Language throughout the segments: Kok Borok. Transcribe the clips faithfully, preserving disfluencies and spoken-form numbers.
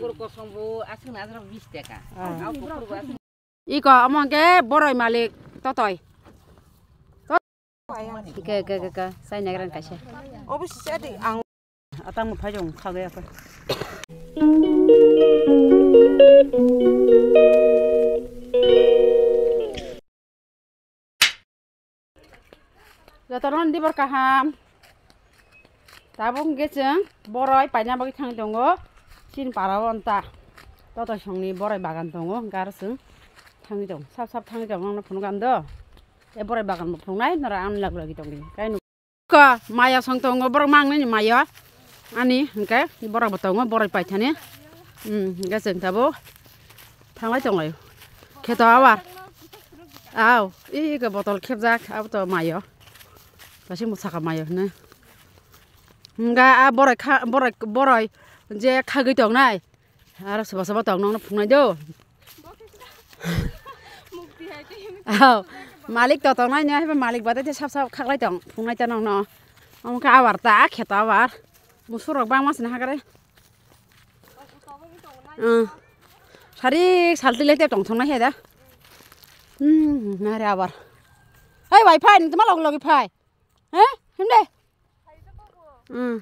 Kur kosong bo aswk na ajak bis taka. Ah. Au kukur bo aswk. Iko omo hwnkhe boroi malik totoi. Ike, ike, ike, ike. Sai nagrang kaisa. Obo sisa di ang. Atang mo phai jong khagwi akhoi. Jotono dibar kaham. Tabuk hwnkhe chwng boroi paina bagwi thangwi tongo. Chini parao onta totoi songni boroi bagan tongo, hwnkhe aro chwng thangwi tongo. Sap sap thangwi tongo, nokno phunukha do. E boroi bagan bo phunuknai, nora ang lagi lagi tongdi. Kaino. Ko, maya song tongo, borok mang nini maya. Ani, hwnkhe, borok bo tongo, borok paithani. Hmm, hwnkhe chwng tabuk thanglai tonglaio. Kheto abar. Au, iko botol khepjak, abo to mayo. Kaisa mwsaka mayo hwnwi. Hwnkhe a borok kha, borok, borok je khagwi tongnai. Aro soba soba tong nokno phungnai do. Mukti hai tei. Aw, malik to tongnai no, haiba malik bade te sap sap khaklai tong, phungnai ta nokno. Omo khe abar ta, kheto abar. Musurok bangma sini hagre. Sarik salti lai te tong thongnai hai da. Hmm, nare abar. Hai wi-fi ni tuma log logi phai. He? Himde? Hmm.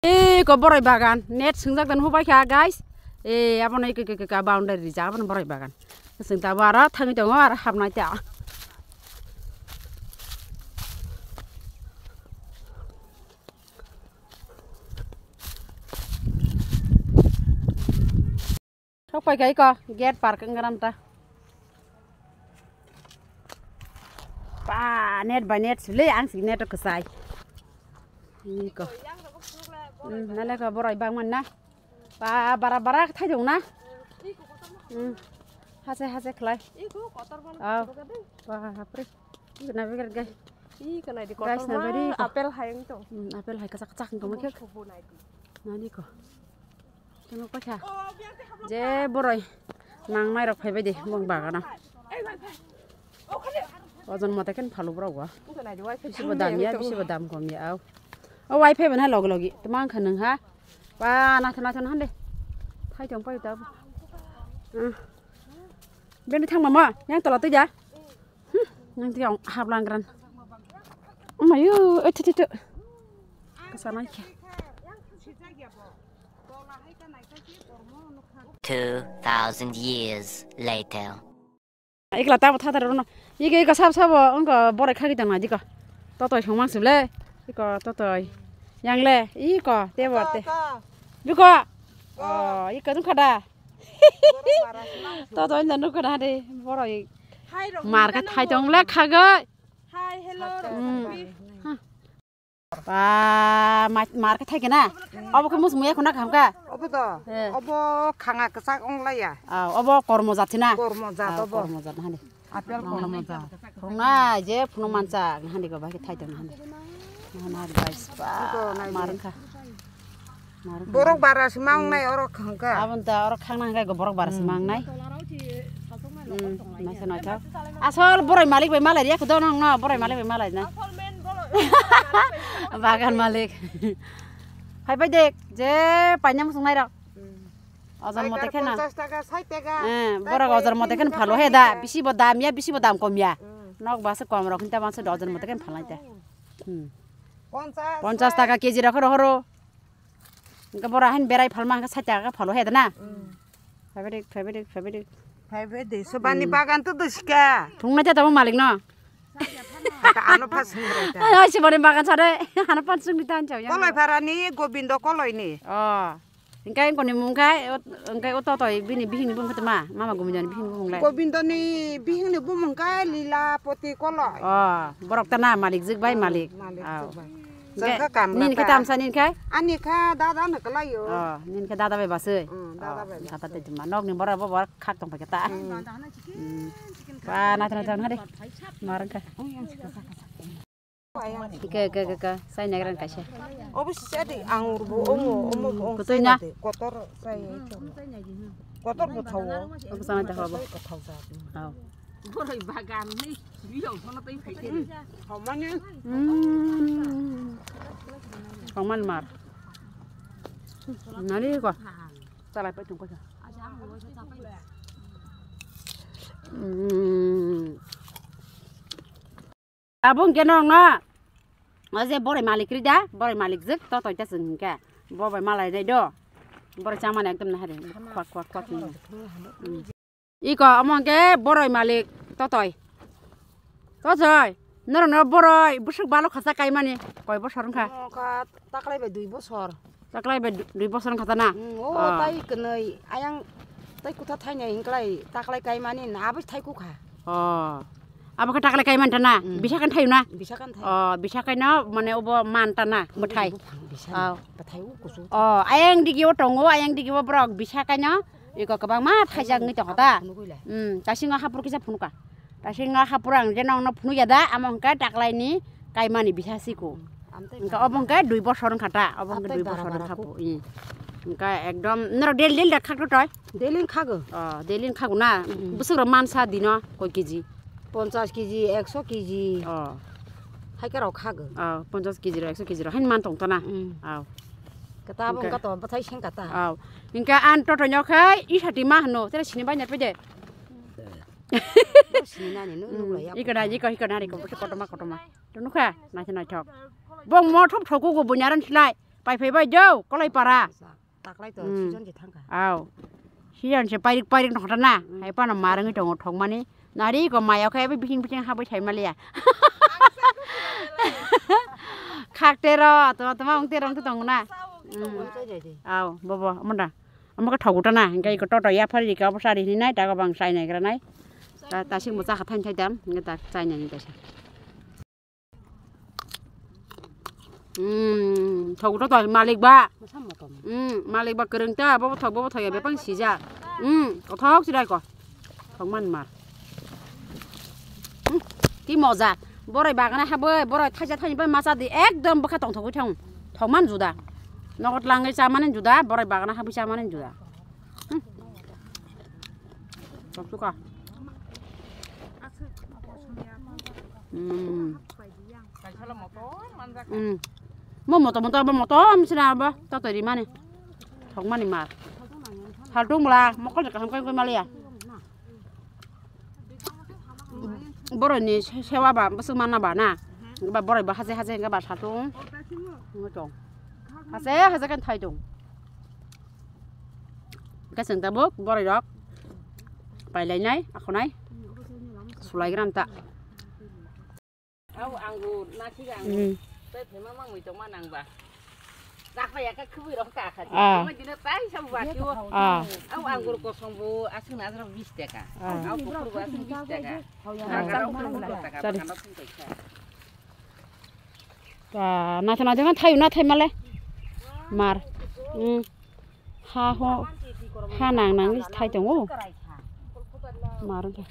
Eko boroi bagan, net swngjak dan hubai kha, guys. E, abono eko, eko, eko, boundary rijak, abono boroi bagan. Chwng tabuk aro thangwi tongo, aro hapnai ta. Sok pai kai ko, gate park wngkha ta. Pa, net by net sule, ang si net kwsai. Ni ko. Hmm, nale ko boroi bang man na. Pa, bara, bara thai dong na. Hmm. Hase, hase khlai. Aw. Pa, hapre. Iko na beker gai. Iko na di. Guys, kotor na ma beri ko. Apple hai wng tong. Hmm, apple hai kachak kachak wng tong ma khe. Nani ko. Tamo kotha. Je boroi nangnai rok phaibai de bong bagana. Ojon mote khen phalu borok wa. Bisi bo dam ya, bisi bo dam kom ya au. O wi-fi bo na log logi. Tama ang kha nung ha. Ba na thana thana hande. Thai tong pai ta. Beni thang mama, yang tola tui ja. Hmm, yang tiang hap langkran. Amayu, eh, tu, tu, tu. Kesana aja. Two thousand years later. Ikla tamo thata rono. Ike, ike sab sabo, engko borek khagi tong na diko. Totoi songmang sule. Iko totoi. Yang le, iko, tebo te. Biko. Oh, iko dungkha da. Totoi na nukha da de, boroi. Mar kha thai tong le khagai. Hi, hello. Ba, mar khe thaikhe na? Obo khe muchung ya khuna kaham kha? Obo do. Obo khanga kwchak ong laiya. Obo kormo jat na? Kormo jat obo. Kormo jat hani. Apple kormo jat. Phunuknai je phunuk mancha hani go bai khe thai tong hani. Nahani guys ba mar kha. Borok bara se ma wngnai oro khangkha. Aboni ta oro khangna hwnkhe borok bara se ma wngnai. Naithok naithok. Asol boroi malik bai malai riya khe dono wngno boroi malik bai malai na. Bagan malik. Hai pai de je paina muchung nai rok. Ojon mote kheno. Ponchas taka, sait taka. Borok ojon mote kheno phalo he da. Bisi bo dam ya, bisi bo dam kom ya. Nok ba se kom rok hinta manse ojon mote kheno phalai ta. Ponchas taka keji rok horo horo. Hwnkhe bora hain berai phalma hwnkhe sait taka phalo he da na. Fabric, fabric, fabric. Fabric de, sobani bagan to doska. Thungnai ta tamo malik no. Ano phas hwngra ta. Ai, ai, sobani bagan sare. Ano pan sung bitan chau ya. Koloi pharani Gobindo koloi ni. Oh. Hwnkhe koni mung khai, hwnkhe o totoi bini bihingni bumung tama, mama Gomindoni bihingni bumung lai. Gobindoni bihingni bumung khai Lilapoti koloi. Oh, borok tana malik jik bai malik. Malik jik bai. Jangkha kamla nini khe ta. Tamsa nini khai? Ani kha dada no kalaio. Oh, nini khe dada bai basui. Dada bai basui. Tata te juma nok ni bora bo bor khak tong paikhe ta. Ba na tana tana de. Marang kha. Ike ike ike sai nagrang kaisa. Obo sisa di ang urbo omo omo bo. Kutui na. Kotor sai. Kotor bo thawo. Obo sana ta hobo. Kotor sa. Aw. Boroi bagan ni biyong sono tei phaikhe. Thomani. Thomani mar. Nari ko. Chalai pai tong kha. Mm. Abo hwnkhe norokno o je boroi malik ri da, boroi malik jwk to toita chwng hwnkhe bo bai malai nai do. Boroi chamani ekdom nahari khwak khwak khwak hwnwi. Mm. Iko omo hwnkhe boroi malik totoi. Totoi, norokno boroi bwswk balo khasa kaimani koi bosor wngkha? Wngkha taklai bai dui bosor. Taklai bai du-, dui bosor wngkha ta na? Mm, o ah. Tai kwnwi ayang tai kutha thainai hwnklai taklai kaimani na abo thai kukha. Oh. Abo khe taklai kaimani ta na? Mm. Bisa kan thaio na? Bisa kan thai. Oh, bisa kaino mane obo man ta na, bwthai. Bwthai o kusu. Oh, ayang digi o tongo, ayang digi o borok bisa kaino. Iko kwbangma thaijak wngwi tongkha ta? Phunukgwi lai. Hmm, taisingo hapur kisa phunukha. Taisingo hapur ang je nongno phunukya da, amo hwnkhe taklaini kaimani bisa siko. Hmm, amtwi hwnkhe bara obo hwnkhe bara. Dui bosor wngkha ta, obo hwnkhe amtwi dui bara bosor bara wngkha kuk. Phu-, hmm. Hwnkhe ekdom norok daily daily da khakto toi? Daily khakgo. Oh, daily khakgo na? Hmm. Bwswk rok mansa dino koi keji? Ponchas keji, ekso keji. Oh. Haikhe rok khakgo. Oh, ponchas keji rok, ekso keji rok haino man tong ta na? Hmm. Oh. Kata abo hwnkhe wngkha to, bwthai sengkha ta. Aw. Hwnkhe ang totoi no khe isati ma hwno, tere sini bai nai pede. Bo sini nani, nung nung lai ya. Ikana, iko, ikana, iko, bwswk kotorma, kotorma. To nukha, naithok, naithok. Bong mo thop thoku go buini aran slai. Pai phai bai do, kolai para. Taklai to, hmm, season je thangkha. Aw. Season se pairik, pairik nokta na. Hmm. Hai pano marwngwi tongo thokmani. Nari ko maya khe abo bising bising habwi thai maliya. Khak tero, to, to ma ung tero ung tong na. Mm. Aw, bobo, amanda. Amaka thogu ta na, hingkai ko toto ya phari ka bo sari ni nai, ta ko bang sai nai gra nai. Ta, ta sing mo cha kha thain thai dam, hingkai ta sai nai ni ta sa. Hmm, thok to to malik ba. Masa motom. Hmm, malik ba kwrwng ta, bo thok, bo thok ya bepang sija. Hmm, kothok sirai ko. Thok man mar. Hmm, ki moja. Borai bagana haboi, borai thaija thaini bai macha di ekdom bwkha tong thogwi thang. Thok man juda. Nogot langwi cha mani juda, borai bagana haboi cha mani juda. Hmm. Chop suka. Hmm. Hmm. Mo moto moto, mo moto, am sina ba, ta tori mani. Thok mani mar. Haltung bla, mokol jaka ham kai kai maliya. Boroni se-, sewa ba, bwswk manna ba na. Ba boroi ba haje haje hingke ba satung. Wngwi tong. Haje haje kan thai tong. Hingke chwng tabuk boroi rok. Pailainai, akhonai. Sulai gram ta. Au angur, nasi ga angur. Hmm. Tei phema mangwi tongma nangba. Jakpa ya khe khubui rok ka kha. Ah. Tongma dino tai sa ba tio. Ah. Au angur kosong bo aswk na ajra bis taka. Ah. Au kuphur bo aswk bis taka. Naga rok phung taka, sorry. Bakano phung taka. Ta, naithok naithok khe thaio na thaimale. Mar. Hmm. Ha ho, ha nang nang thai tongo. Mar wngkha.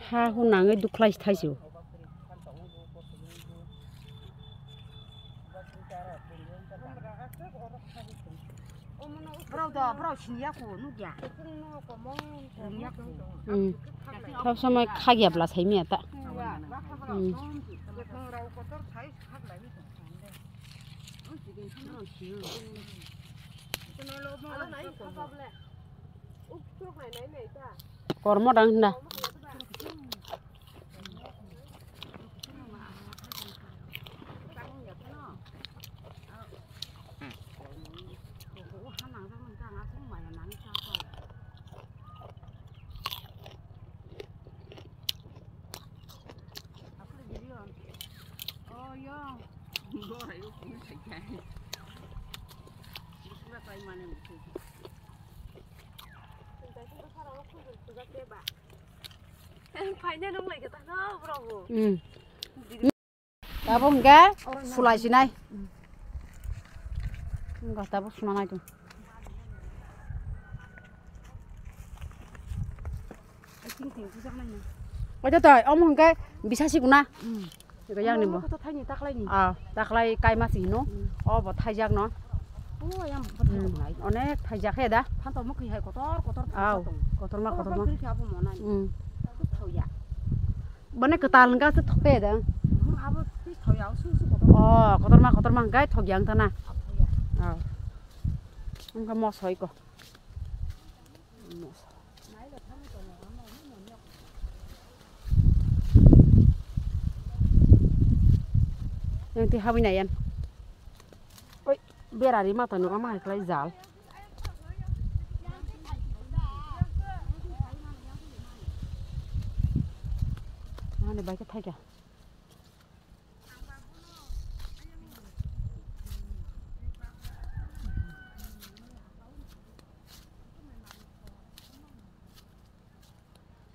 Ha hu nangwi dukhlai se thaisio. Borok do, borok siniya ko, nukya. Siniya ko. Mm. Thop somoi khagya bla saimya ta. Mm. Kormo dang hinda. Phaina nung lai khe ta no borok bo. Mm. Tabuk hingke sulai sinai. Wngkha tabuk suna nai tong. Oito toi, omo hingke bisa sikuna. Mm. Eko yang ni bo. Omo kota thaini taklai ni. Ah, taklai kaima si hino. Mm. O bo thaijak no. O yang bo thaijak nai. Onek thaijak he da. Phantok mokhi hai kotor kotor. Aw, thaijak tong. Kotorma, kotorma. Kotor khe abo monai. Mm. Kotor thauya. Bane kwtal hwnka se thokte da. Hmm, abo twi thokya, o sung sung kotor. Oh, kotorma, kotorma hwnka thokya wngtana. Thokya. Oh. Wngkha mosoi ko. Moso. Yang ti habwi nai yan. Oi, berari mata nung ama hai khlai jal. Mane bai khe thaika.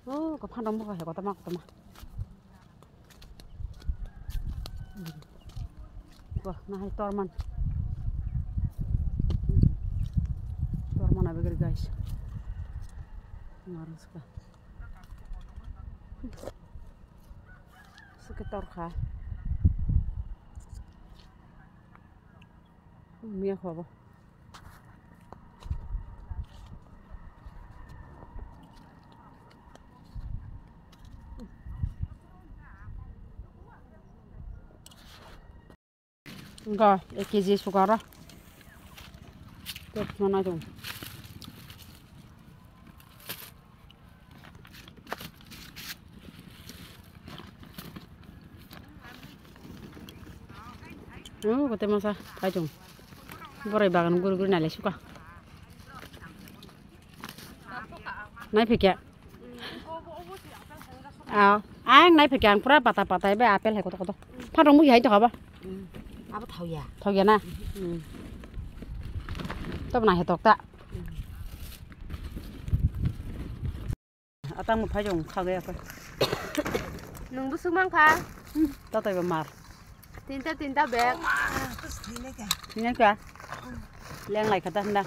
Oh, ko phandong mo ko he kotorma kotorma. Ko na hai torman. Torman abi gari guys. Marus ka. Suke torkha. Miya khobo. Ga, ek kg sugar. Tep mana dong. Oh, kote masa, paitong. Borai bagan guri guri nale suka. Nai phikya. Ah, ang nai phikya ang pura pata pata ebe apple hai koto koto. Phatong mugi hai to khaba. Abo thauya. Thauya na. Tob na hetok ta. Atang mo phai jong kha gaya kha. Nung busuk mang kha. Tatai ba mar. Tinta tinta bag. Tinai ka. Leng lai kha ta handa.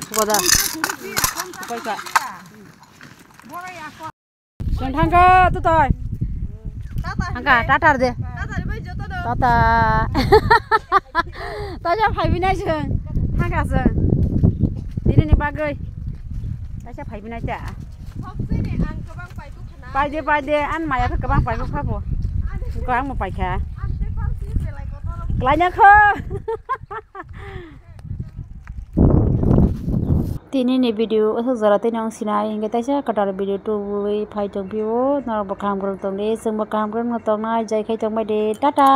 Suka da. Suka ka. Chwng thangkha, Tutoi. Thangkha, tata de. Tata. Taisa phaibi nai chwng. Thangkha chwng. Tini ni bagwi. Taisa phaibi nai ta. Paide, paide, an maya khe kwbang paikha bo. Kwbang bo paikha. Klaina kho. Tini ni video aswk jora tei nang sinai hingke taisa kwtal video tubui phai tongphio, norok bo kaham kwrwng tongdi, chwngbo kaham kwrwngno tongnai, jai khai tongbaidi, tata.